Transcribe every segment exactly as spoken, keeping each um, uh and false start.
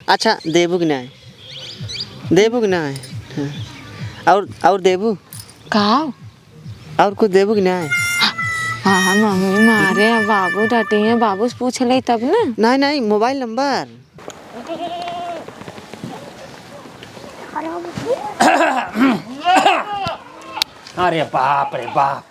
अच्छा, देबू कि नाहीं? देबू कि नाहीं? हाँ। और, और देबू? का? और कुछ देबू कि नाहीं? हाँ, मम्मी मारे हैं, बाबू डांटे हैं, बाबू से पूछ ले तब ना। नाहीं, नाहीं, मोबाइल नंबर। अरे बाप रे बाप।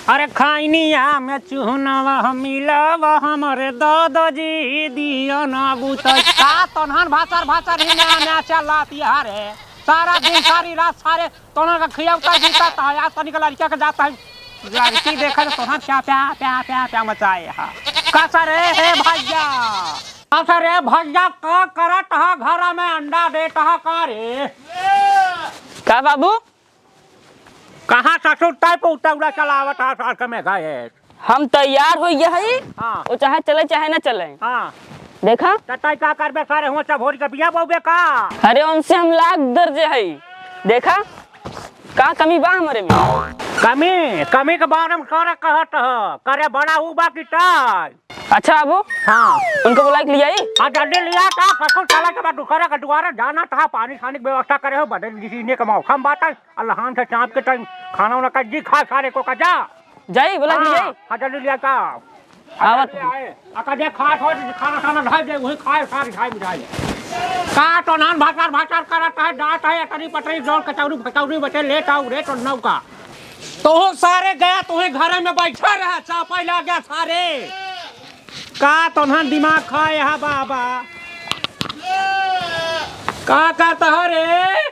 अरे खैनिया में चूनवा मिलावा हमरे दादाजी दिया ना बुताई। का तोन्हन भासर भासर ही नया नया चलाती है रे। सारा दिन सारी रात सारे तोन्हन का खियौता जीता था। आज तनिक लड़किया के जाता है, लड़की देखे तो तोन्हन प्या प्या प्या प्या प्या मचाए हा। का सर रे हे भैया, का सर रे भैया, का करत हा घर में अंडा देत हा का रे? का बाबू? कहाँ ससुर टाइप उतावला चलावत हा सार के मेघा है? हम तैयार होइ गए हई, हाँ। वो चाहे चले चाहे ना चले। हाँ। देखा? त तै का करबे सारे, हुआ सब होरी के बिया बोबे का? अरे उनसे हम लाख दर्जे हई। देखा? का कमी बा हमरे में? कमी? कमी के बारे में सारे कहत ह। करे बड़ा ऊ बा कि तै? अच्छा बाबू। हाँ। उनको बुला के लियाई? हाँ, जल्दी लिया का, कसम साला के बाद दूसरा के दुआरे जाना था, पानी खाने की व्यवस्था करे हो, बदल किसी ने कमाओ। हम बात है, अल्लाह से चाँप के टाइम खाना वाना का जी खा सारे को का जा। जाई, बोला कि हाँ, जाई? हाँ, जल्दी लिया का। आवत। जल्दी आए। अका जे खात हो, खाना, खाना ढाई दे, वही खाए, सारी खाए बुझाए। का तो नान भाटार, भाटार करत है, जात है, अतरी पतरी, जौन कचौरी, फचौरी बचे, ले ताऊ रे, तो नौका। तो सारे गया, तुम्हें घर में बैठा रहा, चापा लागे सारे। का तोन्हन दिमाग खाए हा बाबा? का करत ह रे?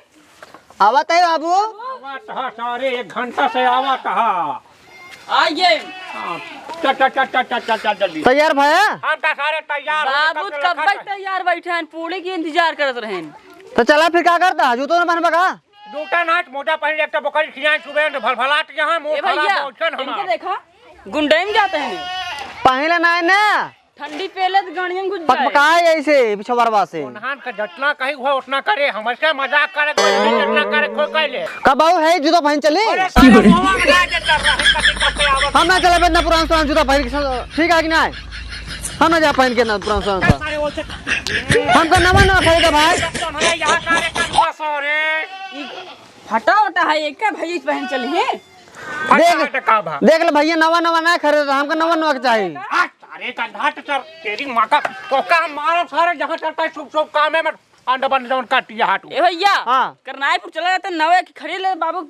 आवत है बाबू। आवत ह सारे, एक घंटा से आवत ह। आइए। हाँ, चल, चल, चल, जल्दी। तैयार भया? हम तो सारे तैयार हो, बाबू कब से कब लखत है। तैयार बैठे हैं, पूड़ी की इंतजार करत रहेन। तो चला फिर का करत ह, जूतो न पहनबा का? जूता ना, मोजा पहिन ले, एक तो बकरी खियान सुबह से भलभलात यहाँ, मुंह ए खराब भैया, हो, उठन इनके हमार। देखा, गुंडई में जाते हैं। पहिले ना है ना। ठंडी पेले तो गाड़ियों में घुस जाए। पकपकाए ऐसे पिछवरवा से। उन्हान का जतना कही हुआ उतना करे, हमसे मजाक करे, कोई भी जतना करे, कोई कह ले। कब आओ है जूता पहिन चली? अरे, साला मुंह में ना दे कर रहा है, कभी कब पे आवत। हम ना चला इतना पुरान पुरान जूता पहिन के साथ, ठीक है कि नहीं? हम ना जा पहिन के ना पुरान पुरान सा। अरे, वो से हमका नवा नवा खरीदा भाई। तो हमारे यहाँ सारे का हुआ सो रे। ई फटा उटा है, एक का भाई इस पहन चली है। फटा देख, है तो का भा? देख ले भैया, नवा नवा ना खरीदा, हमका नवा नवा के चाही। आ, सारे का घाट चल, तेरी माँ का, तो का हम मारब सारे, जहाँ चलता है शुभ शुभ काम है, मैं अंडा बन जौन काटी हाथ। ए भैया, हाँ। करनाईपुर चला जाते, नवे की खरीद ले बाबू।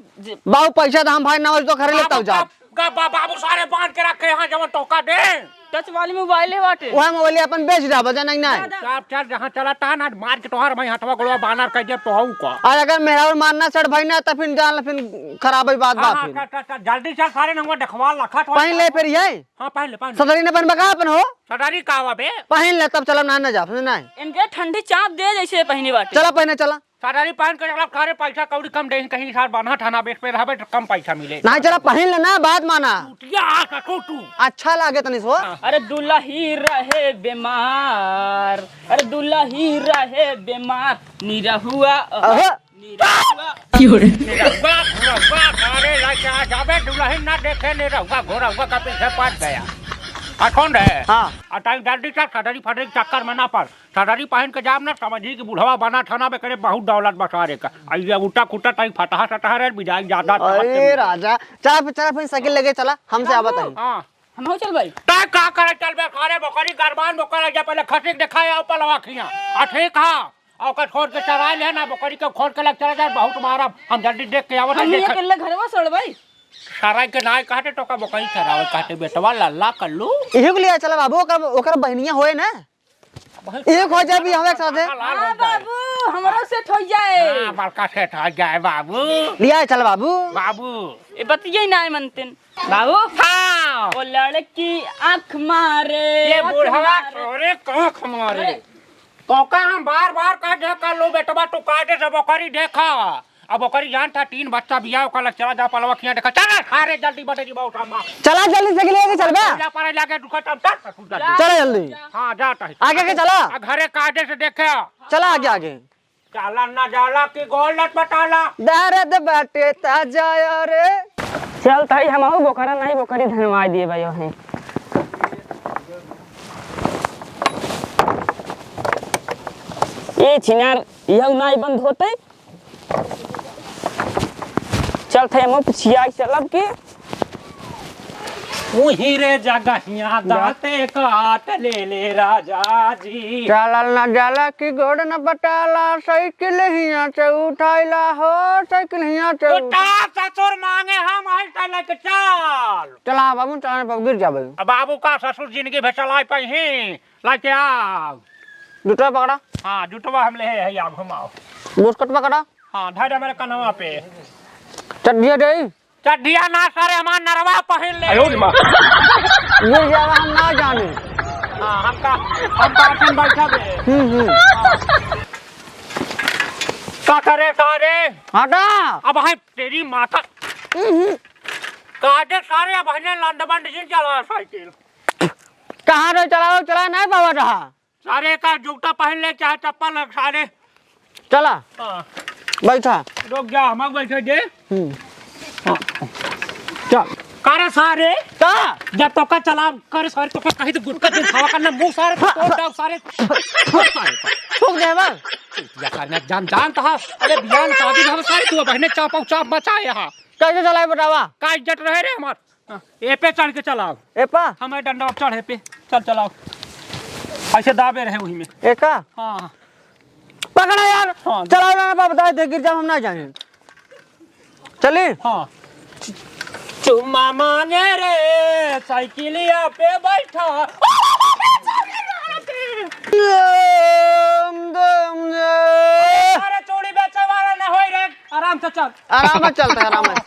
बाबू पैसा तो हम भाई नवा तो खरीद लेता हूँ जा। बाबू, बाबू, बाबू सारे बांध के रखे हैं, जवन टोका दे। टच वाली मोबाइल है बाटे। वह मोबाइल अपन बेच दे, बजा नहीं ना। जा, जा। चल, चल, जहाँ चला ता ना, मार के तोहार भाई हथवा गोड़वा बानर कर दे, तोहू का। और अगर मेहरारू मारना चढ़ भाई ना, तो फिर जान, फिर खराब ही बात, हाँ, बात हाँ, फिर। चल, चल, चल, जल्दी चल, सारे नंबर देखवा लखा तो। पहन ले फिर ये। हाँ, पहन ले, पहन ले। सदरी ने पहन बका अपन हो। सदरी का हवा बे? पहन ले, तब चला ना, ना जा, समझ ना है। इनके ठंडी चाप दे जैसे पहनी बाटे। चला पहने, चला। सादारी पहन के चलब, सारे पैसा कौड़ी कम देही, कहीं सार बान्हा थाना बेस पे रहबे तो कम पैसा मिले। नाहीं, चला पहिन ले ना, बात माना। टूटिया आ सको तू। अच्छा लागे तनी सो। अरे दुलही रहे बेमार, अरे दुलही रहे बेमार, निरहुआ, अह। निरहुआ। निरहुआ, घुरहुआ, सारे लइके आ जाबे, दुलहिन ना देखे, निरहुआ, घुरहुआ का पीछे पड़ गया। आ कौन रहे? हाँ। आ ताई जल्दी चल, सदरी फदरी के चक्कर में ना पड़। सदरी पहिन के जाब ना, समझी कि बुढ़वा बना थाना में करे बहुत दौलत बसारे का। आ ये उठा खुटा ताई फटहा सटहा रहे, बिजाई ज्यादा चाहत अरे के राजा, चला फिर, चला फिर साइकिल लेके चला, हमसे आवत है। हाँ। हम हो चल भाई। तै का करे चल बे, सारे बोकरी गरबान बोकर जा, पहले खसी के दिखाए आओ पलवा खिया। आ ठीक हा, आ ओकर छोड़ के चराए ले ना, बोकरी के खोल के लग चला जाए, बहुत मारब। हम जल्दी देख के आवत है, हम ये देख। अकेले घरवा सड़ भाई। सराय के नाय कहते तो का बोकरी चरावे कहते बेटवा लल्ला कल्लू। इही को लिया चला बाबू, ओकर, ओकर बहनिया होए ना। एक हो जाए भी हम एक साथ है। लाल हो हाँ जाए। बाबू, हमरो सेट हो जाए। हाँ, बड़का सेट हो जाए बाबू। लिया चल बाबू। बाबू। ए बतिये ना मनते। बाबू। हाँ। ओ लड़की आँख मारे, ये आँख बुढ़वा मारे। छोरे आँख मारे। अरे। तो का हम बार बार कह दे कर लो बेटवा, तू कायदे से बोकरी देखा। अब ओकरी जान था, तीन बच्चा बिया, ओकर लग चला जा पलवा खिया देखा। चल, अरे जल्दी बटे जी, बहुत हम चला जल्दी से लेके चल बे। जा परे लागे दुखा तब तक तू जल्दी। चला जल्दी। हाँ, जा तही। आगे के चला। आ घरे कायदे से देखे। चला आगे, आगे। चला ना जाला कि गोल लट पटाला। दर्द बाटे ताजा रे। चल तही हम आऊ बोकरा नहीं, बोकरी धनवा दिए भाई वहीं। ए छिनार, यहू नाई बंद होते। चलत है, हम पिछिया के चलब के। उही रे जगहिया दाँते काट ले ले राजा जी। चलल न जाला कि गोड़ न बटाला, साइकिल हियाँ से उठाइला हो, साइकिल हियाँ से उठा- उठा ससुर माँगे हम है चल के चल। चला बाबू, चला बाबू, गिर जाबे। अब बाबू का ससुर जिंदगी भर चलाए पाई ही, लाके आओ। जूता पकड़ा। हाँ, जूतवा हम ले है, या घुमाओ। बुस्कट पकड़ा। हाँ, धर हमरे कनवा पे। चड्ढिया दे। चड्ढिया ना सारे, हमार नरवा पहिन ले। आयो रे माँ। ये ज्यादा हम ना जाने। हाँ, हमका, हम पाछन बैठा बे। हम्म, हम्म। हाँ। का करे सारे? हटा। अब है तेरी माता। हम्म, हम्म। काटे सारे, अब है ने लंड बंड जिन चला साइकिल। कहाँ रे चलाओ, चला नहीं पावा रहा। सारे का जूता पहन ले, चाहे चप्पल रख सारे। चला। हाँ। बैठा। रुक जा, हम बैठे दे। हम्म। हाँ। चल। का रे सारे? का? जब तो का चला करे सारे, तो का कहीं तो गुटखा दिन खावा करना, मुँह सारे तो तोड़ डाल सारे। सारे। थूक दे बा। या सारे, मैं जान, जानता हा। अरे बियान शादी में हम सारे तू बहने चाप और चाप मचाए हा। कैसे चलाए बतावा? का इज्जत रहे रे हमार? हाँ, ए पे चढ़ के चलाओ। ए पा? हमें डंडा चढ़े पे। चल चलाओ। ऐसे दाबे रहे वही में। ए का? हाँ। पकड़ा यार। हाँ। चलाओ ना बाबा, दाई दे गिर जाओ, हम ना जाने। चली? हाँ। चुम्मा मांगे रे साइकिलिया पे बैठा। अरे चूड़ी बेचे वाला ना होई रे। आराम से चल। आराम से चलता है, आराम से। अरे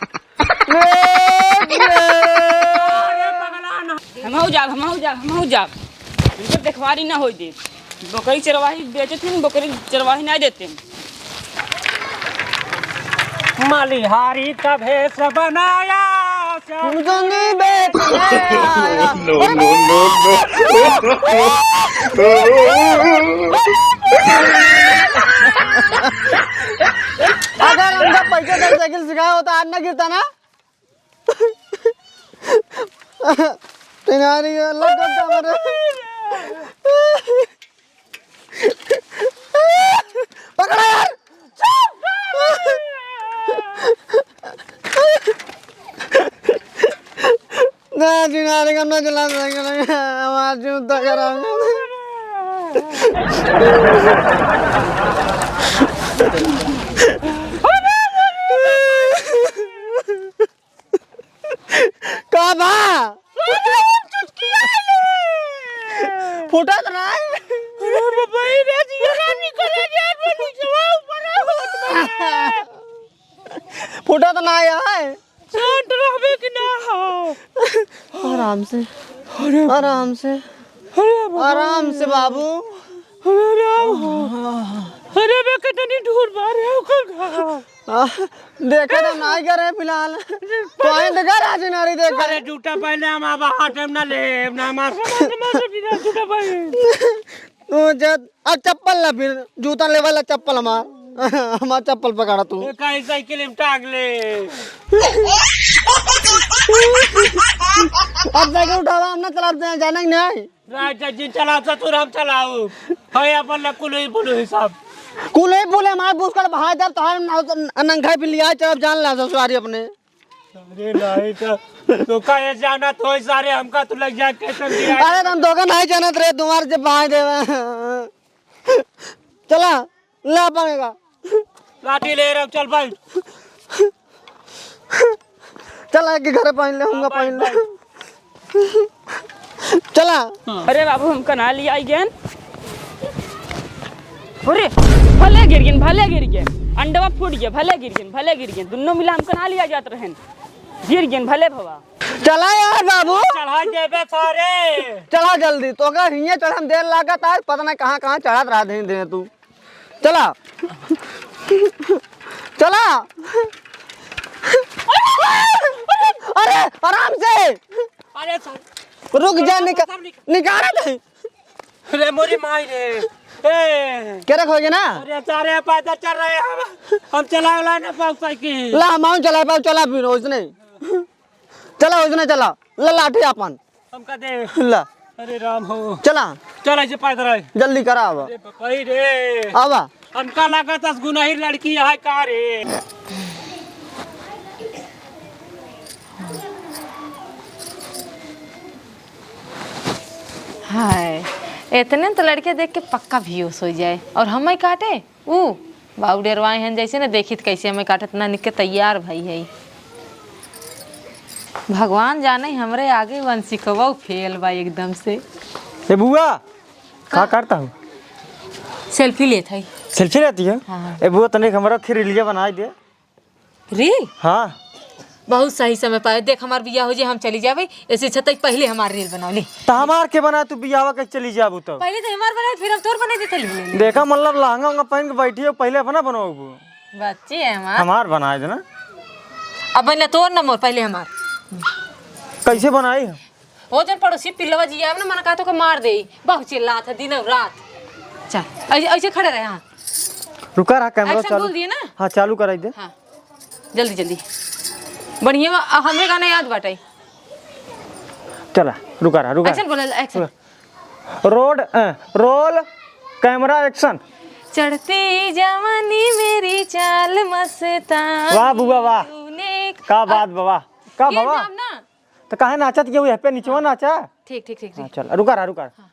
पगला ना। हमहू जाब, हमहू जाब, हमहू जाब। इनकर देखवारी ना होई दे। बकरी चरवाही बेचत हन, बकरी चरवाही ना देते। मलिहारी का भेष बनाया, श्याम। मुझे नहीं बेचना है। No, no, no, no। अगर हमका पैसा दे साइकिल सिखाया होता, आज ना गिरता ना। तेनारी लग गया मेरे। पकड़ो यार। ना, जिनारे का ना चला सकेला, हमार जूता खराब। का बा? फूटत ना है। अरे बाबा, रे जिया निकल जाए, बोली जवाब बड़ा होत बा। फूटत ना है। शांत रहबे कि ना हो? आराम से। अरे आराम से। अरे बाबा। आराम से बाबू। अरे राम हो। अरे बे, कितनी दूर बा रे ओकर घर। आ, देखे तो नाई करे फिलहाल। तो आइन तो घर आज नारी देख। अरे जूता पहले हम अब हाथ में ना ले, ना मार। मार, मार, मार, जूता पहले। तू जद, अब चप्पल ला फिर, जूता लेवा ला चप्पल हमार। हमार चप्पल पकड़ा तू। ए, काहे साइकिल में टांग ले। अब साइकिल उठावा, हम ना चलाते हैं, जाना ही नहीं। राजा जी चलाओ, ससुर हम चलाओ। है अपन ला कुलही पुलही सब। कुलही पुलही हमार बुझकर भाई, जब तोहार न-, नंगा भी लिया, चल जान ला ससुरारी अपने। अरे नहीं तो, तो काहे जाना तो सारे हमका तू लग जा कैसे दिया? अरे तुम दोगे नहीं जानत रे, तुम्हारे जब भाई देवे। चला, ला पाएगा। लाठी ले रहा, चल भाई। चला के घरे पहन ले, हूँगा हाँ, पहन ले। भाई, चला। हाँ। अरे बाबू, हमका ना लिया आई गेन। अरे, भले गिर गेन, भले गिर गेन। अंडवा फूट गया, भले गिर गेन, भले गिर गेन। दुन्नो मिला हमका ना लिया जात रहन। गिर गेन, भले भवा। चला यार बाबू। चढ़ा देबे सारे। चला जल्दी, तो का हिये चढ़न देर लागत आज, पता नहीं कहाँ कहाँ चढ़त रहा दिन दिन तू। चला। चला। अरे, आराम से। अरे, सर। रुक जा, निका-, सब निका-, निकाल दे। अरे, मोरी माई रे। ए। क्या रखोगे ना? अरे, सारे पैदल चल रहे हैं हम। हम चला वाला ना पाऊ साइकिल। ला, हम आऊं चला पाऊ, चला फिर, उसने। चला, उसने चला। ला, लाठी अपन। हमका दे। ला। अरे राम हो। चला। चल, ऐसे पैदल आए। जल्दी करा आवा। अरे बकई रे। आवा। हमका लागत अस गुनाही लड़की है का रे? हाय, इतने तो लड़के देख के पक्का बेहोश हो जाए। और हम ही काटे? ऊ बाऊ डेरवाए हैं जैसे न, देखी त कैसे हमें काटत ना निक के तैयार भई है। भगवान जाने हमरे आगे वंशिकवा फेल बा एकदम से। ए बुआ, का का? करता हूँ? सेल्फी लेत है। सेल्फी लेती है? हाँ। ए बुआ, तनिक हमरा खिर रीलिया बनाई दे। रील? हाँ। बहुत सही समय पाए। देख, हमार बियाह हो जाए, हम चली जाबे। ऐसे अच्छा तई पहले हमार रील बनाओ ले। तो हमार के बना, तू बियाह के चली जाबू तो? पहले तो हमार बनाए, फिर हम तोर बना देते ले, ले, ले। देखा, मतलब लहंगा उंगा पहन के बैठी हो, पहले अपना बनवाबू। बच्ची है हमार। हमार बनाए देना। अब ना तोर ना मोर, पहले हमार। कैसे बनाई हम? वो जन पड़ोसी पिल्लवा जी आवे ना, मन कहतो के मार दे। बहुत चिल्लात है दिन और रात। चल, ऐसे, ऐसे खड़े रहे, हाँ। रुका रहा कैमरा action चालू। बोल दिए ना? हाँ, चालू कराई दे। हाँ। जल्दी, जल्दी। बढ़िया बा, आ, हमरे गाना याद बाटे। चला, रुका रहा, रुका action रहा। बोला, action। रोड, अ, roll, camera, action। चढ़ती जवानी मेरी चाल मस्तानी। वाह बुआ, वाह। तूने का बात बा, वाह। का ये बाबा? जाम ना। तो काहे नाचत गयो, यह पे निचवा नाचा। ठीक, ठीक, ठीक, हाँ, ठीक। चल, रुका रहा, रुका रहा। हाँ।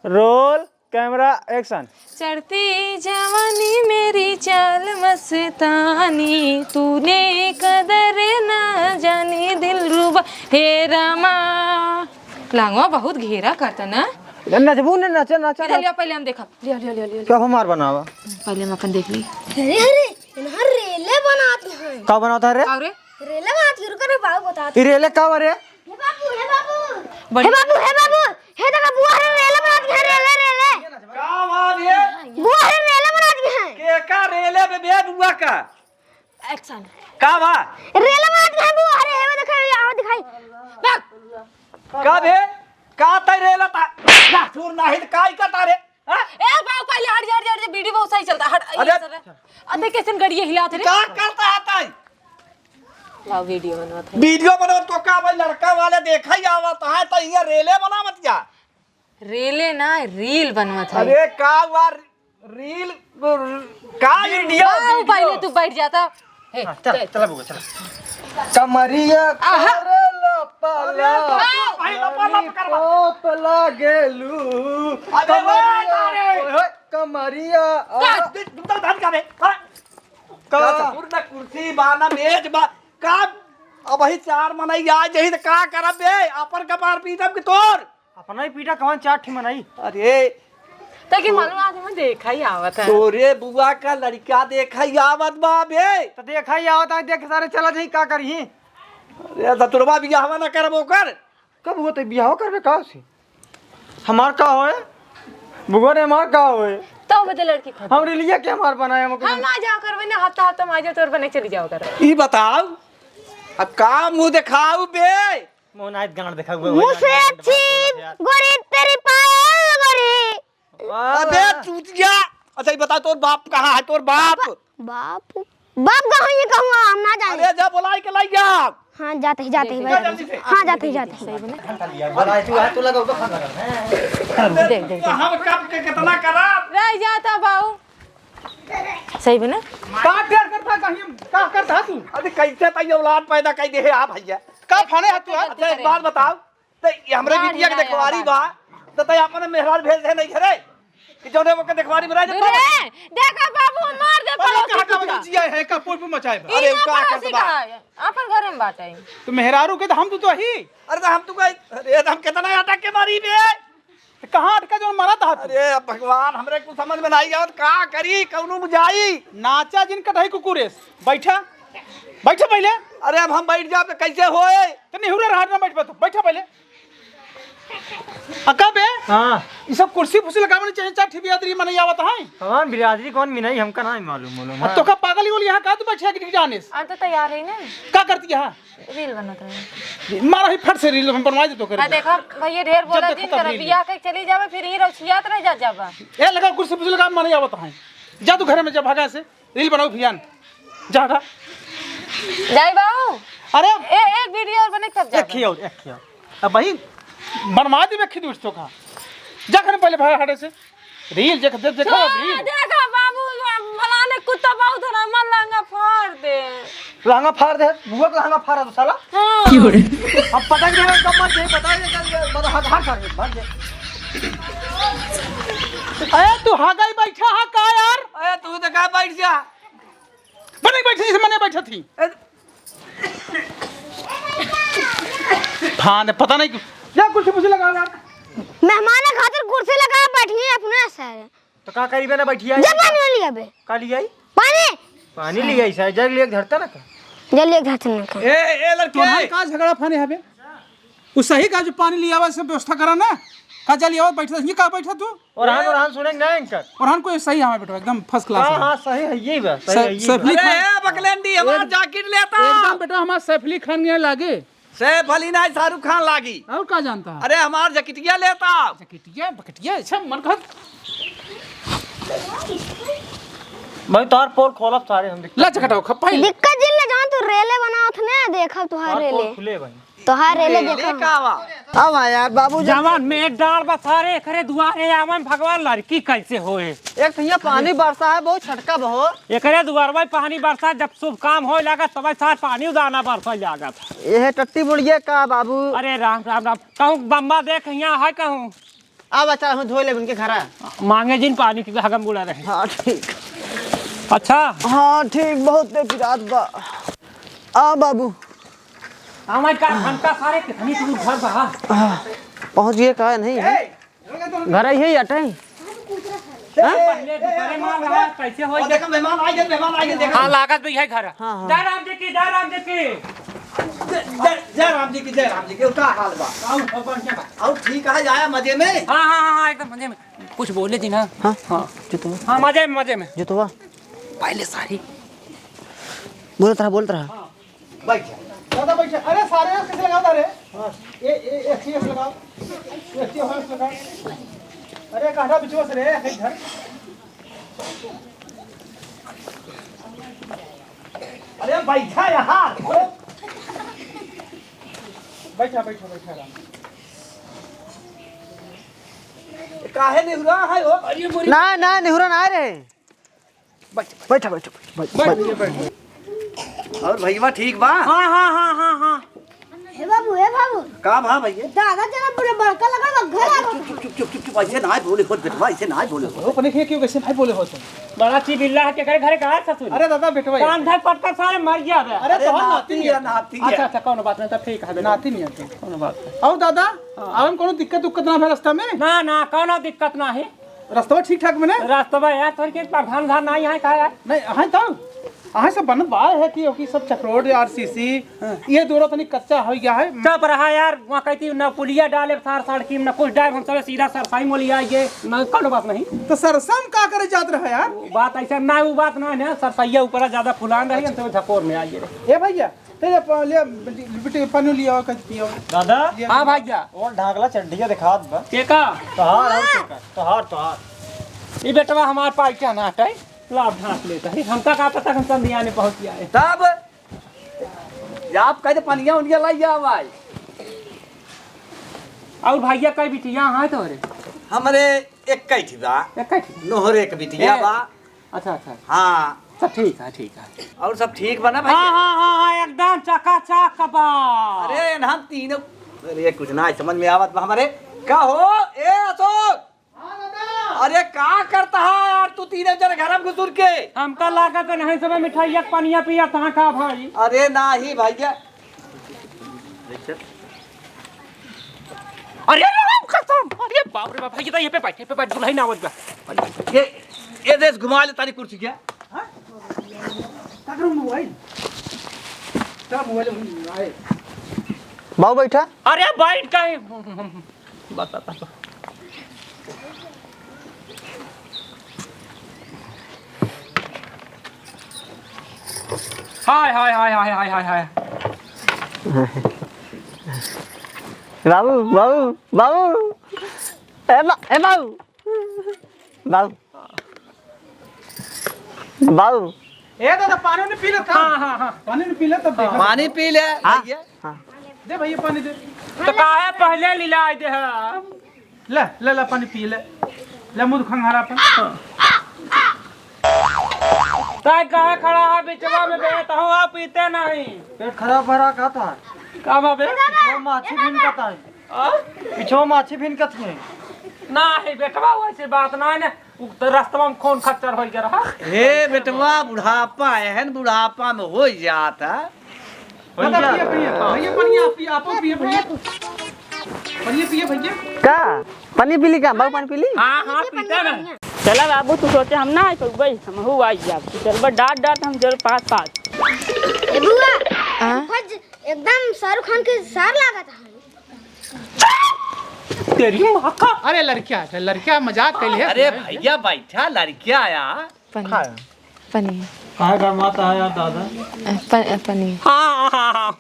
Roll, camera, action। चढ़ती जवानी मेरी चाल मस्तानी, तूने कदर ना जानी दिलरुबा, हे रामा। लांगवा बहुत घेरा करता ना। नचबू ने, नचा, नचा, इधर नचा। लिया, पहले हम देखा। लिया, लिया, लिया, लिया, लिया। क्या हमार बनावा? पहले हम अपन देख ली। अरे, अरे, इन्हर रेले बनात हैं। का बनाता है रे? का रे? रेले बनात हैं, रुको रे, बाबू बताते। ई रेले का बा रे? हे बाबू, हे बाबू। बड़ी हे बाबू, हे बाबू। हे देखा, बुआ रे रेले बनात हैं, रेले, रेले। का बा बे? बुआ रे रेले बनात हैं। के का रेले बे, बे बुआ का? Action। का बा? रेले बनात हैं बुआ रे, हे देखा, ये आवा दिखाई। भाग। का बे? का तै रेला ता? ना, चोर नाही त काई का तारे? हाँ? ए, बाबू, पहले हट जा, हट जा, हट जा, video बहुत सही चलता, हट, अरे! ये सर, अते कैसन गड़िया हिलात रे? का करता है ताई? लाओ, video बनवत है। Video बनवत तो का भाई, लड़का वाले देखा ही आवत है, तो ये रेले बनावत जा। रेले ना, reel बनवत है। अरे, का हुआ, reel, का video, बाबू, video? पहले तू बैठ जाता। हे, हाँ, चल, चल। चल बुआ, चल। कमरिया आहा। करे लपा अरे, लप, भाई, लपा लप करवा। लॉलीपॉप लागेलू। अबे, ओए, कमरिया, अरे। ओए, होए, कमरिया, का? आ। दे, दे, दे, दे, का बे? हाँ? का? का? पूर्ण कुर्सी बा ना, मेज बा। का? अबही चार मनई आ जही त का करब बे? अपन कपार पीटब कि तोर? अपना ही पीटा, कौन चार ठे मनई? अरे। तो की मालूम, आज हमें देखा ही आवत है। तोरे बुआ का लड़का देखा ही आवत बा बे। तो देखा ही आवत है, देख सारे चला जाई, का करी? अरे, धतुरवा बियाहवा ना करबो कर। कब हुआ तो बियाह करबे का से? हमार का होए? बुआ ने हमार का होए? तो बदे लड़की खोज। हम रिलिया के हमार बनाए, हम हम आ जाओ करबे ना, हफ्ता हफ्ता में आ जाओ, तोर बने चली जाओ कर। ई बताओ, अब का मुंह देखाऊ बे? मोहनाइत गांड देखा हुआ मुँह से अच्छी गोरी तेरी पायल गोरी। वाह, अबे वाह। चूतिया, अच्छा ये बता, तोर बाप कहाँ है, तोर बाप? बाप, बाप कहाँ, ये कहूँ हम ना जाने। अरे जा बुलाई के लाई जा। हाँ, जाते ही, जाते ही जा भाई। जल्दी से। हाँ, जाते ही, जाते ही। बुलाई तू, तू लगा, देख, देख, देख। हम कब के कितना करा? रह जाता बाऊ। सही बा ना? का डर करता कहीं, का करता तू? अरे कैसे तई औलाद पैदा कर दे है आप भैया? का फाने हाथ तू, हाँ? अच्छा, एक बात बताओ, तो ये हमरे बिटिया के देखवारी बा, तो तई अपने मेहरारू भेज दे नहीं घरे, कि जौने ओके देखवारी में रह जाता। रे, देखा बाबू, हम मार दे पड़ोसी कुत्ता। जिया है, का पोल पे मचाए बा। अरे, ई का ना करत बा? अपन घरे में बाटे। तो मेहरारू के तो हम तो, तो ही। अरे, तो हम तो कहीं, अरे, तो हम कितना अटक के मारी बे? तो कहाँ अटका जो मरत हा तू? अरे, अब भगवान, हमरे कुछ समझ में नहीं आवत, का करी, कौनो में जाई। नाचा जिन कटही कुकुरेस। बैठा, बैठा पहले। अरे, अब हम बैठ जाब तो कैसे होए? तो निहुरे रहा ना, बैठ बा तू, बैठा पहले। अका बे? हाँ। ई सब कुर्सी फुर्सी लगावे नहीं चाहिए, चार ठे बिरादरी मनई आवत है। हमार बिरादरी कौन मनई, हमका ना मालूम, मालूम, अब हाँ। तो का पागल ही बोली, यहाँ का तू बैठे, कि जाने से? हम तो तैयार है ना। का करती है? रील बनत रहे। मारा ही फट से रील हम बनवा दे तो कर आ दे। देखा भैया, ढेर बोला जब देखो दिन तब कर, रील। बियाह के चली जावे, फिर ही रौछियात रह जा जाबा। ए, लगा कुर्सी फुर्सी लगा, मनई आवत है। जा तू घर में जा, भागा से। रील बनाओ भियान। जा हटा। जाई बाऊ। अरे। ए, एक video और बने तब जा। एक ही और, एक ही और। अब भाई, बनवा देबे खिदुस तो का। जा खने पहले भाग हटे से। रील देख, देख, देखो अब रील। देखा बाबू, फलाने कुत्ता बहुत हमार लहंगा फाड़ दे। लहंगा फाड़ दे, बुआ के लहंगा फाड़ा तो साला। हाँ। अब पटक देबे, कब मर जाए, बता दे, चल, बता, हट, हट, हट, भाग जा। अरे तू हगाई बैठा हा का यार? अरे तू तो का बैठ जा। बने बैठे जैसे मने बैठा थी। ए, हाँ, पता नहीं क्यों। जा कुर्सी पुर्सी लगा यार। मेहमान खातिर कुर्सी लगा बैठी है अपने सारे। तो का करी बे ना बैठी आई? जब पानी लिया बे। का लिया आई? पानी। पानी लिया आई सारे, जग लिया धरता ना का? जल लिया धरता ना का? ए, ए लड़के। तो भाई का झगड़ा फाने है बे? उ सही का जो पानी लियावा से व्यवस्था करा ना। का जल लियावा बैठा, ये का बैठा तू? और हम, और हम सुनेंगे ना इनकर। और हम कोई सही हमारे बेटा, एकदम first class हाँ, है। हाँ, सही है, यही बा, सही सै-, है, यही सैफ बा। अली अरे, खान। ए, बकलेंडी, हमार एक-, जाकिट लेता। एकदम बेटा, हमार सैफ अली खान के लागे। सैफ अली ना, शाहरुख खान लागी। और का जानता है? अरे, हमार जकिटिया लेता। जकिटिया, बकटिया, अच्छा, मन कहत। भाई, तार पोल खोलब सारे हम दिक्कत ला, चकटाओ, खप्पा ही। दिक्कत जिन ले जान, तू रेले बनावत ना, देखब तुहार तार पोल रेले। खुले भाई। तोहार रेले रेले देखो। का बा? अब आ यार बाबू जब जवान में एक डाल बा सारे, एकरे दुआरे आवन भगवान, लड़की कैसे होए? एक ठैया पानी बरसा है, बहुत छटका बहो। एकरे दुआरवा पानी बरसा, जब शुभ काम होए लागत, तब सार पानी उदाना बरसा लागत। ये है टट्टी बुढ़िया का बाबू। अरे राम, राम, राम। कहूँ बम्बा देख, यहाँ है कहूँ। आ बच्चा, हम धोए लेब उनके घरा। मांगे जिन पानी की हगम गुड़ा रहे। हाँ, ठीक। अच्छा। हाँ, ठीक, बहुत पिरात बा। आ बाबू। हमारे का घंटा सारे कितनी दूर घर बा? आ, पहुँच गए का नहीं है? घर आई है या टाइम? हाँ? पहले दुपहरे मार रहा, कैसे हो और गया? देखो, मेहमान आ गए, मेहमान आ गए, देखो। हाँ, लागत भी है घर। हाँ, हाँ। जय राम जी की, जय राम जी की। जय, जय, जय राम जी की, जय राम जी की। का हाल बा? आऊ, बहुत बढ़िया बा। आऊ, ठीक है, आया मजे में? हाँ, हाँ, हाँ, हाँ, एकदम मजे में। कुछ बोले जी ना। हाँ? हाँ। जुतवा। हाँ, मजे में, मजे में। जुतवा। पहले सारी। बोलत रहा, बोलत रहा। हाँ। बैठ जा। दादा बैठ जा। अरे सारे कैसे लगाओ रे? हाँ। ए, ए, एक चीज लगाओ। एक चीज और लगाओ। अरे कहना बिचवा से रे, इधर। अरे बैठा यार। बैठा, बैठा, बैठा आराम से। काहे निहुरा है हो? अरे मोरी ना, ना, निहुरा ना रे। बैठ, बैठ, बैठ, बैठ, बैठ। और भैया ठीक बा? हाँ, हाँ, हाँ, हाँ, हाँ। हे बाबू, हे बाबू। का भा भैया? दादा जरा पूरे बड़का लगा, घर आ चुप, चुप, चुप, चुप, चुप, ऐसे ना बोले हो बेटवा, ऐसे ना बोले हो। अपने के क्यों कैसे भाई बोले हो तुम? बड़ा चिबिल्ला है, के करे घरे का ससुर? अरे दादा बेटवा। कान धर पटकर सारे मर गया बे। अरे अरे तो नाती नाती है, है। नाती है। अच्छा, अच्छा, कौनो बात नहीं, तो ठीक है बेटा। नाती नहीं है तो। कौनो बात नहीं। और दादा, हाँ। आवन कोनो दिक्कत उक्कत ना है रास्ता में? ना, ना, कौनो दिक्कत ना है। रस्तवा ठीक ठाक बने? रस्तवा यार, तोर के प्रधान धान नहीं है का यार? नहीं, है तो। आहे सब बनत बा है कि ओकी सब चकरोड, आरसीसी, हाँ। ये दोनों तनी कच्चा हो गया है। चुप रहा यार, वहाँ कहती न पुलिया डाले सार सड़की में, न कुछ डाले, हम सब सीधा सरसाई मोली आइए, न कौनो बात नहीं। तो सरसा में का करे जात रहा यार? वो बात ऐसा ना, वो बात ना है ना, सरसैया ऊपर ज्यादा फुलान रही, हम सब झकोर में आइए रे। ए भैया, ले, ले, प-, ले, बेटी, पानी लिया, कह पियो। दादा? ले। हाँ भैया। और ढाकला चड्ढिया दिखात बा। के का? तोहार, और के का? तोहार, तोहार। ई बेटवा हमार पाई क्या ना हटाई? लाभ ढांक लेता है। हमका का पता हम संधिया में पहुंच गया है। तब या आप कहते पनिया उनिया लाई जा भाई। और भैया कई बिटिया हैं तोहरे? हमरे एक कई थी बा। एक कई थी? नोहरे एक बिटिया ए, बा। अच्छा, अच्छा। हाँ। सब ठीक है, ठीक है। और सब ठीक बा ना भैया? हाँ, हाँ, हाँ, हाँ, एकदम चकाचक बा। अरे, हम तीनों, अरे, कुछ ना समझ में आवत बा हमरे। का हो? ए, अशोक! हाँ, दादा। अरे, का करता है यार तू तीनों जन घर में घुसुर के? हमका लागत है नहीं समय मिठाइया के पनिया पिया तहाँ का भाई? अरे, नाही भैया। अरे राम कसम, अरे बाप रे बाप, ये तो ये पे बैठ, ये पे बैठ, दुल्हन आवत बा। ये, ये देश घुमा ले तारी कुर्सी क्या? हाँ? का करूँ मोबाइल? का मोबाइल हम आए? बाबू बैठा। अरे बैठ का है? बता, बता। हाय, हाय, हाय, हाय, हाय, हाय, हाय। बाबू, बाबू, बाबू। ए बा-, ए बाबू। बाबू। बाबू। ए दादा, पानी नहीं पी लेता? हाँ, हाँ, हाँ। पानी नहीं पी ले तब देखा। पानी पी ले, हाँ, भैया। हाँ। दे भैया, पानी दे। तो काहे पहले लिलाइ देहा? ले, ले, ले, पानी पी ले। ले, मुँह खंघारा अपन। ताई काहे खड़ा है बिचवा में बे? तहूँ आ पीते नहीं। पेट खराब भरा का था? का बा बे? पिछवा माछी भिनकत है। आ? पिछवा माछी भिनकत है। नहीं बेटवा, वैसी बात ना है ना। उ तो रस्तवा में खून खच्चर होइ गया रहा। हे बेटवा, बुढ़ापा एहन बुढ़ापा में होइ जात है। दादा, पिए, पिए, भैया, पनिया, पिए, आपो पिए, भैया। पनिया पिए, भैया। का? पानी पी ली का? बाबू, पानी पी ली? हाँ, हाँ, पीते ना। चला बाबू, तू सोचे हम ना आइ पउबे, हमहू आइ जाब। तू चलबा डाँट डाँट, हम चल पास पास। ए बुआ, हाँ? फज, एकदम शाहरुख खान के सार लागत है। तेरी माँ का। अरे लड़किया, लड़किया मजाक कैले है। अरे भैया बैठा, लड़किया आया। पनीर। हाँ। पनीर। काहे गरमाता है यार दादा? अ, प-, अ, पनीर। हाँ, हाँ, हाँ।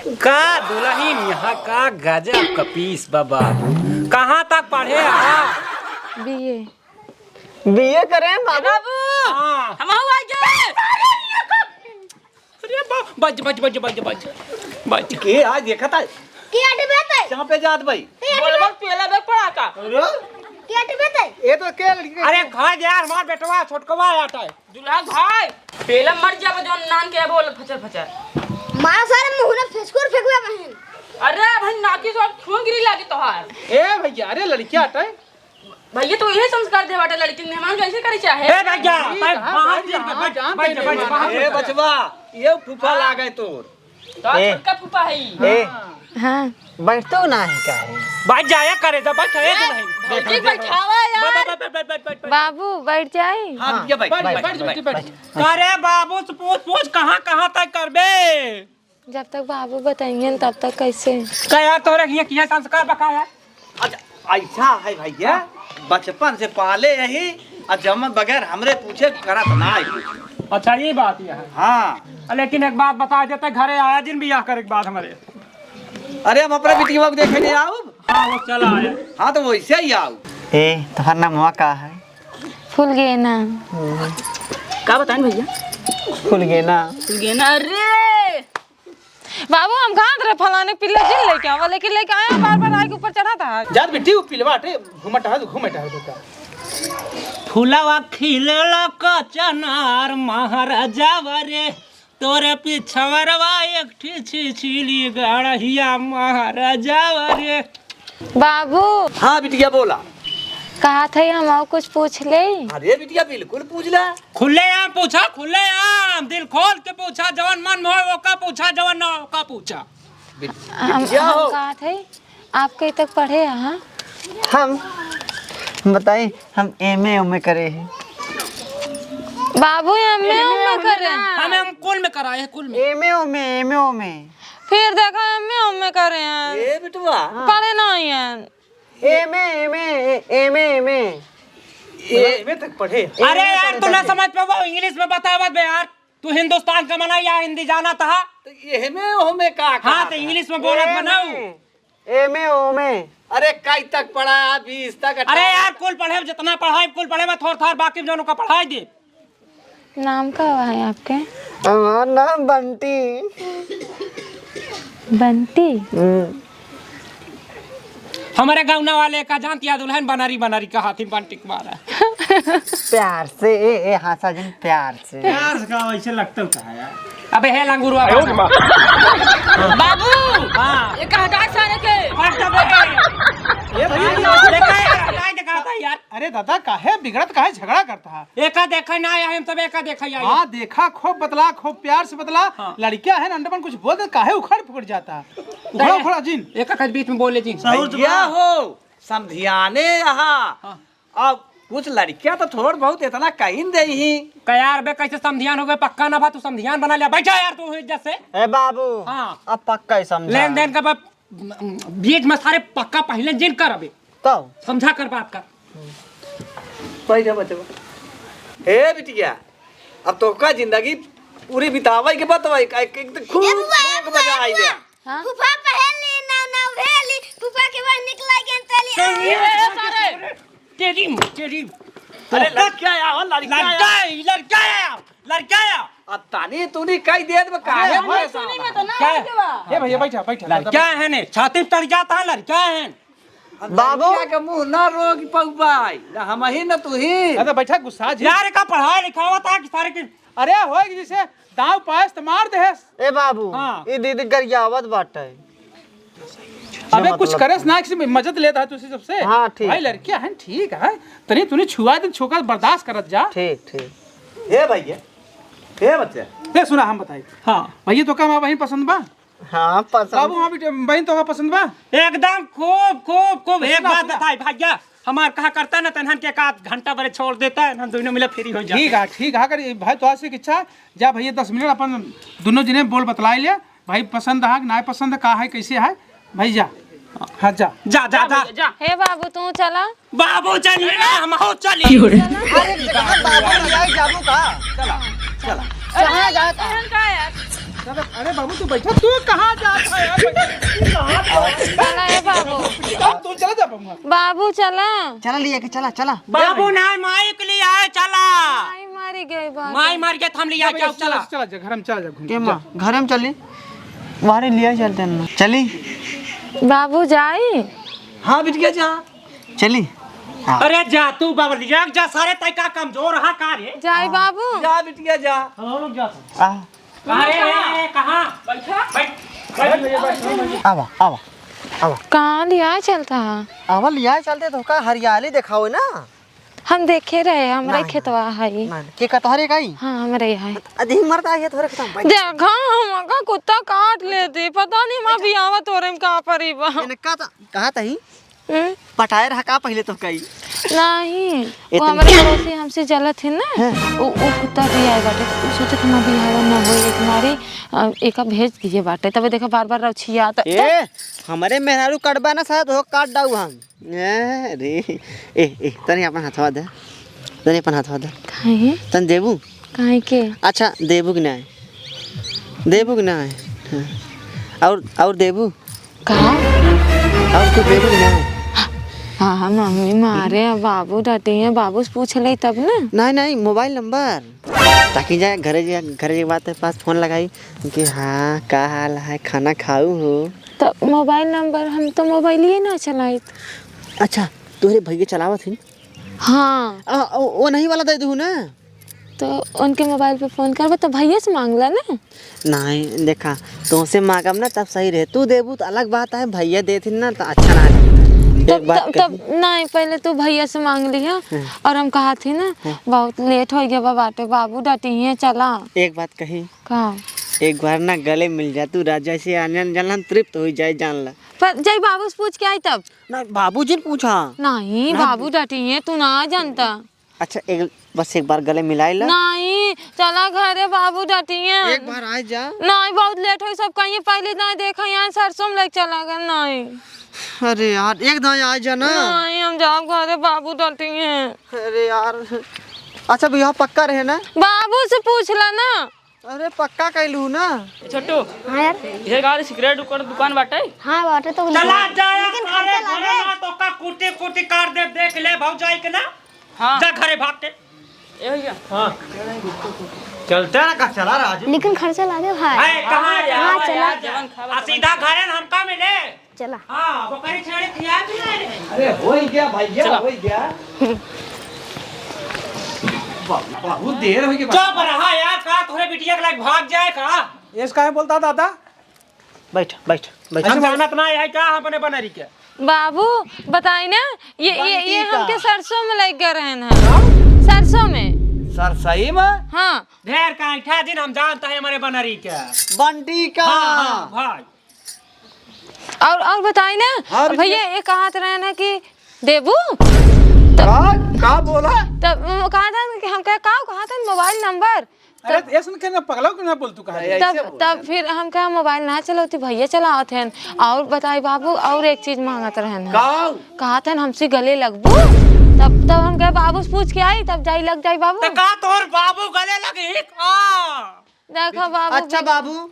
का दुलहिन यहाँ का गजब का पीस बा बाबू। कहाँ तक पढ़े आ? बीए। बीए करे बाबू? बाबू, हाँ। हमहू आ गए। अरे बा-, बच, बच, बच। के आज देखत है? के अटबे तै? कहाँ पे जात भाई? के अटबे? बोलबा पेला बेग पड़ा का? अरे? के अटबे तै? ये तो के लड़की अरे खा दे यार, हमार बेटवा छोटकवा आता है। दुल्हा भाई, पेला मर जाबा जौन नान के बोल फचर फचर। मारा सारे मुँह में फेसकुर फेंकबे बहन। अरे भाई नाकी सब खून गिरी लागी तोहार। ए भैया, अरे लड़किया हटे। भैया तू इहे संस्कार दे बाटे लड़की के, मेहमान कैसे करे चाहे? ए भैया, जी, भाई, हाँ, बाहर भाई, जी, हाँ, बैठ, जान बैठ, दे बैठ, मेहमान। बाहर ए बैठ। बचवा, ये फूफा हाँ। लागे तोर। तो ए। छोटका फूफा है ई। ए। हाँ। हाँ। बैठतो ना है का है? बैठ जाया करे, जब बैठ, ए दुल्हन। भौजी बैठावा यार। बैठ, बैठ, बैठ, बैठ, बैठ, बैठ। बाबू, बैठ जाई? हाँ, हाँ, बिटिया, बैठ, बैठ, बैठ, बैठ, बैठ, बैठ, बैठ। बैठ। अरे बाबू से पूछ, पूछ, कहाँ, कहाँ तक करबे? जब तक बाबू बताइहैं, तब तक कैसे? का यार, तोरे हियाँ किया संस्कार बका है? अच्छा, ऐसा है भैया, बचपन से पाले यही, और जमन बगैर हमरे पूछे करत ना है कुछ। अच्छा, ये बात ये है। हाँ। लेकिन एक बात बता देते, घरे आया जिन बियाह करे के बाद हमरे। अरे, हम अपने बिटिया को देखे नहीं आउब। हाँ, वो चला आया। हाँ, तो वैसे ही आउब। ए, तोहर नामवा का है? फुलगेना। का बताएं भैया? फुलगेना। फुलगेना, अरे! बाबू, हम कहत रहे फलाने पिल्ला जिन लेके आवा, लेकिन लेके आया, बार बार आके ऊपर चढ़ा था। जात बिट्टी, वो पिलवा हटे, घूमट है, घूमट है, रुका। फुलवा खिलेला कचनार महाराजावा रे, तोरे पिछवरवा एक ठी छिछिली गड़हिया महाराजावा रे। बाबू। हाँ बिटिया बोला। कहा था हम और कुछ पूछ ले? अरे बिटिया बिल्कुल पूछ ला। खुले आम पूछा, खुले आम, दिल खोल के पूछा, जवन मन में होए ओका पूछा, जवन ना ओका पूछा। बिट-, हम, बिटिया हम हो। कहा थे, आप कहीं तक पढ़े हैं? हम बताई, हम एमए ओमे करे हैं। बाबू एमए ओमे करे हैं? हम, हम कुल में कराए हैं, कुल में। एमए ओमे, एमए ओमे। फिर देखा एमए ओमे करे हैं। ए बिटवा। पढ़े नहीं हैं। एमए, एमए, ए-, एमए, एमए। ए, एमए तक पढ़े। अरे एमए यार, तक तू ना पढ़े। समझ पावा, इंग्लिश में बतावत बे यार। तू हिंदुस्तान का मना या हिंदी जानत हा? तो एमए ओमे का हाँ, कहत तो हा? इंग्लिश में बोलत एमए, बनाऊ। एमए ओमे। अरे, कई तक पढ़ा है? बीस तक, अरे अठारह यार, कुल पढ़े, जितना पढ़ाई, कुल पढ़े, मैं थोड़ थार बाकी जौन का पढ़ाई दे। नाम का हुआ है आपके? हमार नाम बंटी। बंटी? हम्म। हमरे गौना वाले का जानती है दुल्हन, बनरी बनरी कहा थी, बंटी कुमार। प्यार से, ए, ए, हाँसा जिन, प्यार से। प्यार से का वैसे लगता होता है यार। अबे हे लंगुरवा। बाबू, हाँ। ये कहाँ डांस आने के? हट जा बे। ये भाई, देखा है, हटाए दिखाता है यार। अरे दादा, काहे बिगड़त, काहे झगड़ा करता है? एका देखा ना आया, हम सब एका देखा आया। हाँ, देखा, खूब बतला, खूब प्यार से बतला। हाँ। लड़किया है ना, अंडमन कुछ बोल दे, काहे उखड़ पुखड़ जाता है? उखड़ा, उखड़ा जिन। एका कद बीच में बोले जिन। भैया हो, समधियाने यहाँ। हाँ। अब कुछ लड़किया तो थोड़ बहुत इतना कहिन देही। का यार बे, कैसे समधियान हो गए? पक्का ना बा, तू समधियान बना लिया। बैठा यार तू इज्जत से। ए बाबू, हाँ। अब पक्का ही समझा। लेन देन का बा, बीच में सारे पक्का पहले जिन कर अबे। तो? समझा कर बात कर। बैठ जा बचवा। हे बिटिया, अब तो का जिंदगी पूरी बितावे के बतवाई, का एक, एक तो खूब ए बुआ, ए खूब बुआ, मजा ए आई बुआ। गया। हाँ? फूफा पहेली ना ना भेली, फूफा के वही निकला गेन तली। ए, ए, सारे। तेरी, तेरी। अरे लड़का आया हो, लड़का आया। लड़का आया, लड़का आया, लड़का आया। अब तनी तुनी कई देत में काहे अरे, परेशान तनी में है? तो ना क्या? आगे बा। ए भैया, बैठा, बैठा, बैठा, लड़का बैठा। है ने, छाती पे चढ़ जाता है, लड़का है। अब बाबू। लड़का के मुंह ना रोक पउबाई, ना हमही ना तुही। अरे बैठा, गुस्सा जी। यार, का पढ़ाई लिखावा था कि सारे के अरे, होई कि जैसे दाव पायस त मार देहस। ए बाबू, हाँ। ई दीदी गरियावत बाटे। अबे, कुछ मतलब करेस ना, किसी में मदद लेता है तुझसे सबसे। हाँ, ठीक भाई, है। लड़कियां हैं, ठीक है, तनी तूने छुआ दे, छोका बर्दाश्त करत जा। ठीक, ठीक। ए भैया, ए बच्चा। ए, सुना, हम बताई। हाँ। भैया, तो का हमार बहिन पसंद बा? हाँ, पसंद। बाबू, हमार बेटे, बहिन तो का पसंद बा? एकदम खूब, खूब, खूब। तो एक सुना, बात सुना। बताई भैया, हमार कहा करता ना, तनहन के एक आध घंटा बरे छोड़ देता है, हम दोनों मिले free हो जाते। ठीक है, ठीक है, अगर ये भाई तो आज से इच्छा, जा भैया, दस मिनट अपन दोनों जने बोल बतलाई ले, भाई पसंद है कि ना पसंद, का है, कैसे है, भाई जा। हाँ, जा। जा, जा, जा। भैया, जा। हे बाबू, तू चला। बाबू चली ना, हम हो चली। अरे, कहाँ बाबू ले आई, जाबू का? चला, चला। कहाँ जात है? अरे बाबू, तू बैठा, तू कहाँ जात है यार? तू कहाँ जात है? चला, ए बाबू। तू, तू चला जा बाबू। बाबू, चला। चला लिया के चला, चला। बाबू ना, माई के लिए आए, चला। माई मारी गई बाबू। माई मार के हम लिया जाओ, चला। चला जा, घर में चला जा, घूम के जा। माँ, घर में चली, वहाँ लिया चलते हैं ना। चली। बाबू जाई। हाँ बिटिया जा। चली। हाँ। अरे जा तू बाबा, लिया जा सारे, तय का कमजोर रहा का रे? जाई बाबू। जा बिटिया जा। हम लोग जा। आ। अरे, अरे, अरे, कहाँ? बैठा। बैठ, बैठ। आवा, आवा, आवा। कहाँ लिया चलता है? आवा लिया चलते तो का हरियाली देखाओ ना। हम देखे रहे, हमरे नहीं, खेतवा है। नहीं, के का तोहरे का ही? हाँ, हमरे है। अरे मरता है तोहरे खेतवा में। देखा, हमका कुत्ता काट लेती, पता नहीं माँ बियावा तोरे में का परी बा। इनका तो कहा तही? हम्म? पटाए रहा का पहिले तो कई? नहीं, वो इतनी हमरे पड़ोसी हमसे जलत है ना, हाँ। वो, वो कुत्ता भी आए बाटे, तो वो सोचे कि हमार बियाह ना होए, एक नारी, अ, एका भेज दिए बाटे, तबे देखा बार-बार रौछियात। ए, हमरे मेहरारू कटबा ना शायद, हो काट डाऊ हम। ए, रे, ए, ए, तनी अपन हथवा दे, तनी अपन हथवा दे। काहे? तन देबू? काहे के? अच्छा, देबू कि नाय? देबू कि नाय? हाँ। और, और देबू? का? और कुछ देबू कि नाय? हाँ, हाँ, मम्मी मारे, बाबू डांटी है, बाबू से पूछ ले तब ना। नहीं, नहीं, मोबाइल नंबर। ताकि जाए घरे, जाए घरे के बाद तेरे पास फोन लगाई कि हाँ, का हाल है, खाना खाऊ हो? तो मोबाइल नंबर, हम तो मोबाइल ही ना चलाइत। अच्छा, तोहरे भैया चलावत ही? हाँ। आ, ओ, ओ नहीं वाला दे दू ना। तो उनके मोबाइल पे फोन करबे तो भैया से मांग ला ना। नहीं, देखा, तोसे मांगब ना तब सही रहे। तू देबू तो अलग बात है, भैया देथिन ना तो अच्छा ना लगे। एक तब, बात तब, तब कही। नहीं, पहले तू भैया से मांग लिहा। हाँ। और हम कहा थी ना, हाँ। बहुत लेट हो गया बा बाटे, बाबू डांटी है, चला। एक बात कही। का? एक बार ना गले मिल जा तू राजा से, आनन जलन तृप्त हो जाए, जान ला। पर जाई बाबू से पूछ के आई तब। ना, बाबूजी ने पूछा। नहीं, ना। बाबू डांटी है, तू ना जानता। अच्छा, एक, बस एक बार गले मिलाई ला। नहीं, चला घरे, बाबू डांटिए। एक बार आ जा। नहीं, बहुत लेट होई, सब कहिए पहले ना देखा, यहाँ सरसों में लेके चला गया, नहीं। अरे यार, एक दाएं आ जा ना। नहीं, हम जाब घरे, बाबू डांटिए। अरे यार, अच्छा, बियाह पक्का रहे ना? बाबू से पूछ ला ना। अरे, पक्का कैलू ना? ए, छोटू। हाँ यार। इधर गाँव में सिगरेट उकर दुकान बाटे? हाँ, बाटे तो चला जा यार, लेकिन सारे खर्चा घरे लागे। ना तो का कुटी कुटी काट दे, देख ले भौजाई के ना। हाँ। जा घरे भाग के। ए भैया। हाँ। चलते ना का चला राजू। लेकिन खर्चा लागे भाई। ए, कहाँ जा? हाँ, चला। आ, सीधा घरे ना हमका मिले। चला। हाँ, बकरी छेड़े खिया भी नहीं रे। अरे, होई गया भैया, चला। होई गया। बा-, बहुत देर होई गया। चुप रहा यार, का तोहरे बिटिया के लायक भाग जाए का? ऐस काहे बोलता दादा? बैठ, बैठ, बैठ। हम जानत ना है का अपने बनरी के। बाबू, बताई ना, ये, ये, ये बंटी का। हमके सरसों में लेके गए रहन है। हाँ? सरसों में। सरसई में? हाँ। ढेर का ऐठा जिन, हम जानता है हमारे बनरी के। बंटी का। हाँ, हाँ, भाई। और, और बताई ना, हाँ, बिटिया। भैया, ये कहत रहे ना कि देबू? तब का, का बोला? तब वो कहत रहे कि हम कहे, का कहत रहे, मोबाइल नंबर? अरे, तब तो ऐसन के ना पगला के ना बोल तू कहा नहीं, जाए। ऐसे तब, बोल तब यार। फिर हम कहे, मोबाइल ना चलावती, भैया चलावत हैं। और बताई बाबू, और एक चीज मांगत रहन हैं। का? कहत हैं, हमसे गले लगबू? तब, तब हम कहे, बाबू से पूछ के आई, तब जाई लग जाई बाबू। तो का तोर बाबू गले लगी? का? देखो बाबू, अच्छा भी बाबू,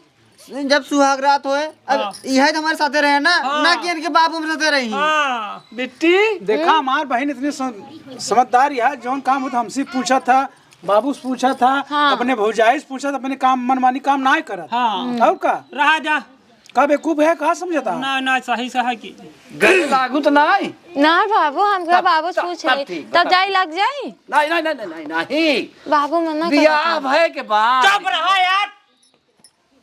जब सुहाग रात होए, अब हाँ। यही तो हमारे साथे रहे ना, हाँ। ना कि इनके बाबू हमरे साथे रही। हाँ। बिट्टी, देखा, हम्म? हमार बहिन इतनी सम-, समझदार है, जौन काम हो तो हमसे पूछा था, बाबू से पूछा था, हाँ। अपने भौजाई से पूछा था, अपने काम, मनमानी काम नाहीं करत। हाँ। हम्म। और का? रहा जा। का बेवकूफ है, का समझता? ना, ना, सही से है कि गले लागू तो नाहीं? ना बाबू, हमका तब, बाबू से तब, पूछ तब ले। ठीक, तब बताओ। जाई लग जाई? नहीं, नहीं, नहीं, नहीं, नहीं, नहीं। बाबू मना करत बियाह है। भय के बाद। चुप रहा यार।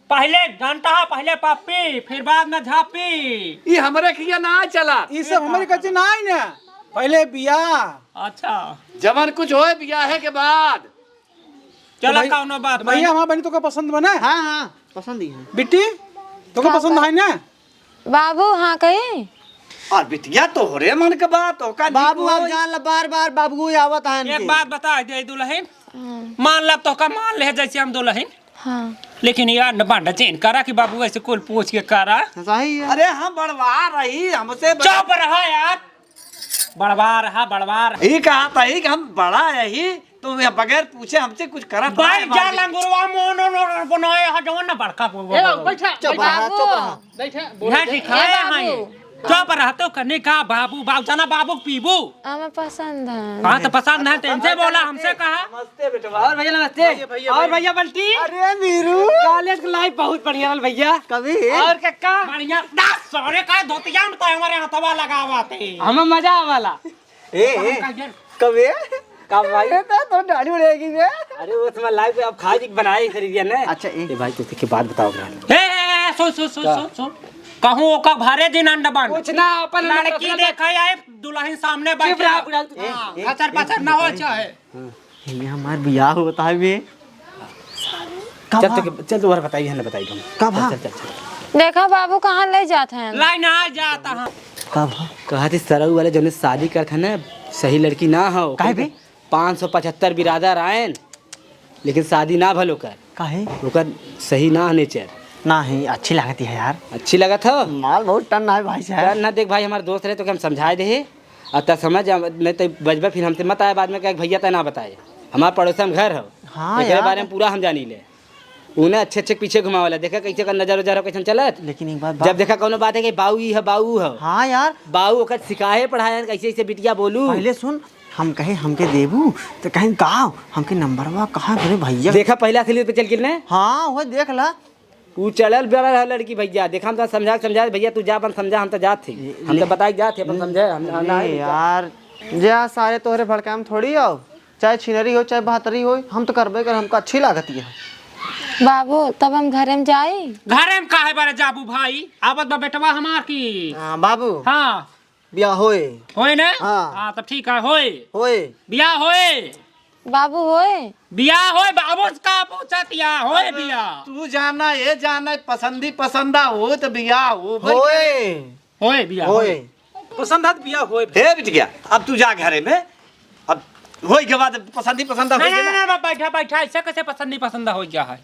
पहले डंटा, पहले पप्पी, फिर बाद में झापी। ई हमरे खिया ना चला। ई सब हमरे कच्चे ना आई ना। पहले बियाह। अच्छा। जवन कुछ होए बियाहे के बाद। चला, तो भाई, कौनो बात तो भैया, नहीं। हमार बनी तोका पसंद बने? हाँ, हाँ, पसंद ही है। बिट्टी, तोका का पसंद बात? है ना? बाबू, हाँ कही? और बिटिया तोहरे मन के बात, ओका बाबू, निक अब होई। जान ला, बार बार बाबू आवत है एक इनके। बात बता दे दुल्हन, हाँ। मान ला तोहका मान ले जैसे हम दुल्हन। हाँ। लेकिन यार न बांडा चेन करा कि बाबू ऐसे कुल पूछ के करा। सही है। अरे हम बड़वा रही, हमसे बड़- चुप रहा यार, बड़वा रहा, बड़वा रहा। ई कहा था ही कि हम बड़ा है ही, तो ये बगैर पूछे हमसे कुछ करत भाई नहीं जा बाबू। लंगुरवा मोनो नो बनाए हा जवन ना बड़का को। ए, बैठा, चुप बैठा। रहा, बाबू। चुप रहा। बैठा, बोलो। यहाँ ए सिखाया बाबू। है। चुप रहा तो कने का बाबू, बाबू जाना बाबू पीबू। हमें पसंद है। हाँ तो पसंद है, तो इनसे बोला, हमसे कहा। नमस्ते बेटवा। और भैया नमस्ते। भैया, भैया, और भैया। भैया बल्टी। अरे वीरू। कॉलेज के लाइफ बहुत बढ़िया रहल भैया। कभी? और कक्का? बढ़िया। दस सारे का धोतिया में तो हमारे हथवा लगावा थे। हमें मजा आवाला। ए, ए, कबे? का भाई? ए, तो, तो दाढ़ी उड़ेगी बे। अरे, वो तुम्हारा लाइफ पे अब खाए जी बनाए ही खरीदिया ने। अच्छा, ए। ए भाई, तुझे की बात बताओ यार। ए, ए, ए, सुन, सुन, सुन, का? सुन, सुन। कहूँ ओका भरे दिन अंडा बन। कुछ ना, अपन लड़की लड़की देखा आए, दुल्हन सामने चुप बैठा। रहा, बुढ़ा। हाँ, ए, ए, खचर ए, पचर ए, ना हो ए, चाहे। हाँ। ये हमार बियाह होता है बे। कब चल, हा? तो, चल, दोबारा बताइए, ना बताइए हम। कब हा? चल, चल, चल, चल। देखा बाबू, कहाँ ले जात हैं? लाई ना जात हैं। कब हा? कहा थी सरऊ वाले जौने शादी करत है ना, सही लड़की ना हो। काहे बे? पाँच सौ पचहत्तर बिरादर आयन, लेकिन शादी ना भल ओकर। काहे? ओकर सही ना है नेचर। ना है, अच्छी लागत है यार। अच्छी लागत हो? माल बहुत टन है भाई साहब। टन ना देख भाई, हमार दोस्त रहे तो हम समझाए दे। अब तब समझ, अब नहीं तो बजबा फिर हमसे मत आए बाद में, कहे, "भैया तय ना बताए, हमार पड़ोस में घर हो।" हाँ एकरे यार। बारे में पूरा हम जानी ले। उन्हें अच्छे अच्छे के पीछे घुमावला, देखा कैसे का नजर उजर हो, कैसन चलत। लेकिन एक बात, जब बात देखा कौनो बात है कि बाऊ ई है, बाऊ है। हाँ यार। बाऊ ओकर सिखाए पढ़ाए, कैसे ऐसे बिटिया बोलू। पहले सुन, हम कहे हमके देबू, तो कहें गाओ, हमके नंबरवा कहाँ करे भैया। देखा पहला असली पे चल के ने। हाँ, वो देख ला। ऊ चढ़ल बड़ा रहा लड़की भैया, देखा हम तो समझा, समझा, "भैया तू जा अपन समझा, हम तो जात थी, हम तो बताई जात थी अपन समझा, हम ना, ना अरे आए।" यार, जा सारे तोहरे भड़काम थोड़ी आओ, चाहे छिनरी हो, चाहे बहतरी हो, हम तो करबे कर, हमको अच्छी लागत है। बाबू, तब हम घरे में जाई? घरे में काहे बारे जाबू भाई, आवत बा बेटवा हमार की। हाँ, बाबू। हाँ। बियाह होए। होए ना? हाँ। हाँ, तब ठीक है, होए। होए। बियाह होए। बाबू होए। बियाह होए, बाबू से का पूछत या? होए अब बियाह। तू जाना, ये जाना, पसंदी पसंदा हो तो बियाह हो, भाई। होए। होए बियाह, होए। होए। पसंद है तो बियाह होए। हे बिटिया, अब तू जा घरे में, अब होए के बाद पसंदी पसंदा नहीं, होए नहीं, ना। नहीं, नहीं, बैठा, बैठा, ऐसा कैसे पसंदी पसंदा हो गया है?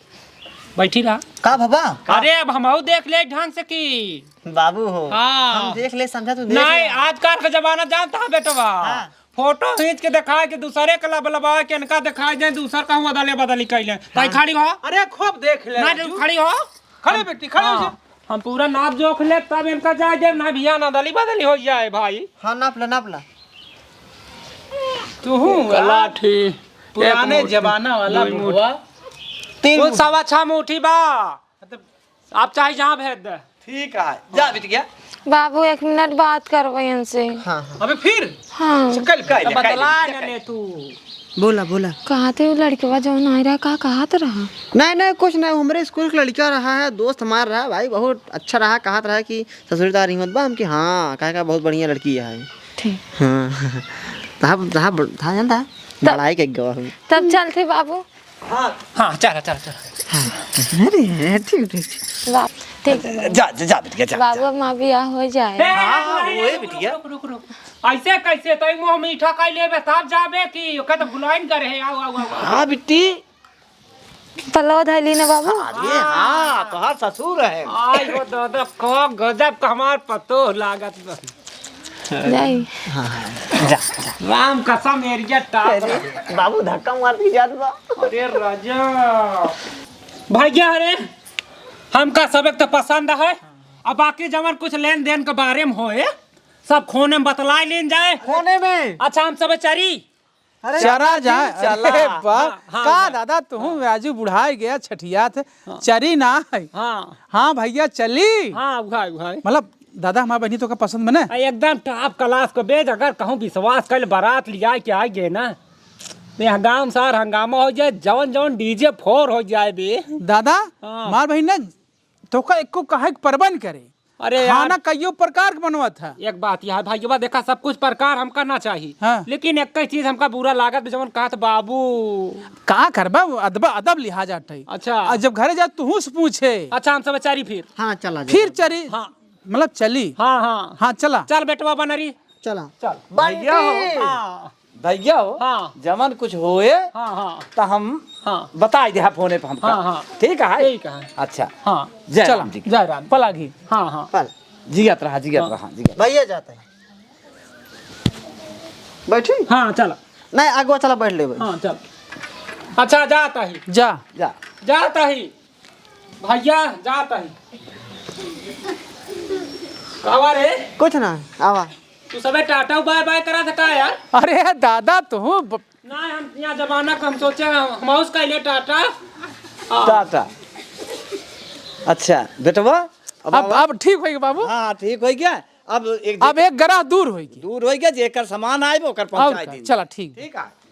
बैठी रहा। का बाबा? अरे, अब हमहू देख ले ढंग से की। बाबू हो, हाँ। हम देख ले, समझा, तू देख नहीं, ले। आजकल का जमाना जानता है बेटवा? हाँ। फोटो खींच के दिखाए के दूसरे के लबलबा के इनका दिखाई दे, दूसर कहूँ अदले बदली कैले। ताई हाँ। खड़ी हो। अरे खूब देख ले ना, राजू। खड़ी हो। खड़े हम, बेटी, खड़े हो हाँ, जा। हम पूरा नाप जोख ले तब इनका जाए दे, ना बियाह ना अदली बदली हो जाए भाई। हाँ, नाप ला, नाप ला। तू हूँ एक लाठी, पुराने एक मुट्ठी, जमाना वाला दो मुट्ठी। बुढ़वा। तीन कुल मुट्ठी। सवा छह मुट्ठी बा। मतलब आप चाहे जहाँ भेज दे। ठीक है, जा बिटिया। बाबू, एक मिनट बात करबे इनसे। हाँ, हाँ। अबे फिर? हाँ। चल, कह ले, तो कह ले, बदला कह न ले। ले तू। बोला, बोला। कहते वो लड़कवा जौन आए रहा, का कहत रहा? नहीं, नहीं, कुछ नहीं, हमरे स्कूल के लड़का रहा है, दोस्त हमार रहा भाई, बहुत अच्छा रहा, कहत रहा कि ससुर तारी मत बा, हम कि हाँ, कहे का बहुत बढ़िया लड़की है। ठीक। हाँ। था, था, था, जानता? तब बड़ाई के गवा हूँ। तब चलते बाबू। हाँ। हाँ, चला, चला, चला। हाँ। अरे, ठीक, ठीक, ठीक। बाप, ठीक है, बाबू। जा, जा, जा, बिटिया, जा, बाबू, जा। अब माँ बियाह हो जाए। ए, हाँ, रुक, रुक, ओए, रुक, बिटिया। रुक, रुक, रुक। ऐसे कैसे? तो मुँह मीठा कर लेबे, तब जाबे कि ओके तो भुलाइन करे है। आओ, आओ, आओ, आओ। हाँ, बिट्टी। पलव धैली ना, बाबू। अरे, हाँ, तोहार ससुर है। आई हो दादा, का गजब का हमार पतो लागत बा। जाई। हाँ, हाँ, जा, जा। राम कसम, एरिया टॉप। अरे, बाबू धक्का मार के जात बा। अरे राजा। भैया, अरे, हमका सब एक तो पसंद है। अब बाकी जवन कुछ लेन देन के बारे में होए, सब फोने में बतलाए लेन जाए। फोने में? अच्छा, हम सब चरी। अरे चरा जाए। चला। अरे बा, हाँ, हाँ, का हाँ। दादा, तुहूँ हाँ। राजू बुढ़ाई गया, छठियात है, हाँ। चरी ना है। हाँ। हाँ भइया, चली। हाँ, उघाई, उघाई। मतलब, दादा, हमार बहिनी तोका पसंद बने? आ, एकदम top class को बेज, अगर कहूँ विश्वास कइल बारात लिया के आ गए ना, तो यहाँ गाँव सार हंगामा हो जाए, जवन जवन DJ four हो जाए बे। दादा, हाँ। हमार बहिन ना, तोका एको कहे के परबन करे। अरे यार। खाना कइयो प्रकार के बनवत है। एक बात यार भाई, बा देखा, सब कुछ प्रकार हमका ना चाही। हाँ। लेकिन एक ही चीज हमका बुरा लागत, जवन कहत बाबू। का करबा, अदब, अदब लिहाज आटे। अच्छा। आ जब घरे जा, तुहूँ से पूछे। अच्छा, हम सब चरी फिर। हाँ, चला जा। फिर चरी। हाँ। मतलब चली। हाँ, हाँ। हाँ, चला। चल बेटवा बनरी। चला। चल। भइया हो। बंटी। हाँ। भइया हो, हाँ। जवन कुछ होए, हाँ, हाँ। त हम हाँ। बताइ देहा फोने पे हमका। हाँ, हाँ। ठीक है? ठीक है। अच्छा। हाँ। जय चला, राम जी की। जय राम। पलागी। हाँ, हाँ। पल। जियत रहा, जियत हाँ। रहा, जियत। भइया जात है। बैठी? हाँ, चला। नहीं, आगवा चला, बैठ लेबे। हाँ, चल। अच्छा, जात ही। जा। जा। जात ही। भइया, जात ही। कावा रे? कुछ ना, आवा। तू सबे टाटा बाय बाय करा था का यार? अरे दादा, तू ब- ना, हम यहाँ जमाना का हम सोचे, हम हाउस का ले टाटा। हाँ। टाटा। अच्छा, बेटवा, अब अब, आवा। अब ठीक होइगा बाबू। हाँ, ठीक होइ गया। अब एक अब एक ग्रह दूर होइगी। दूर होइ गया, जेकर सामान आए, ओकर और पहुँचाइ का, दी। चला, ठीक। ठीक है।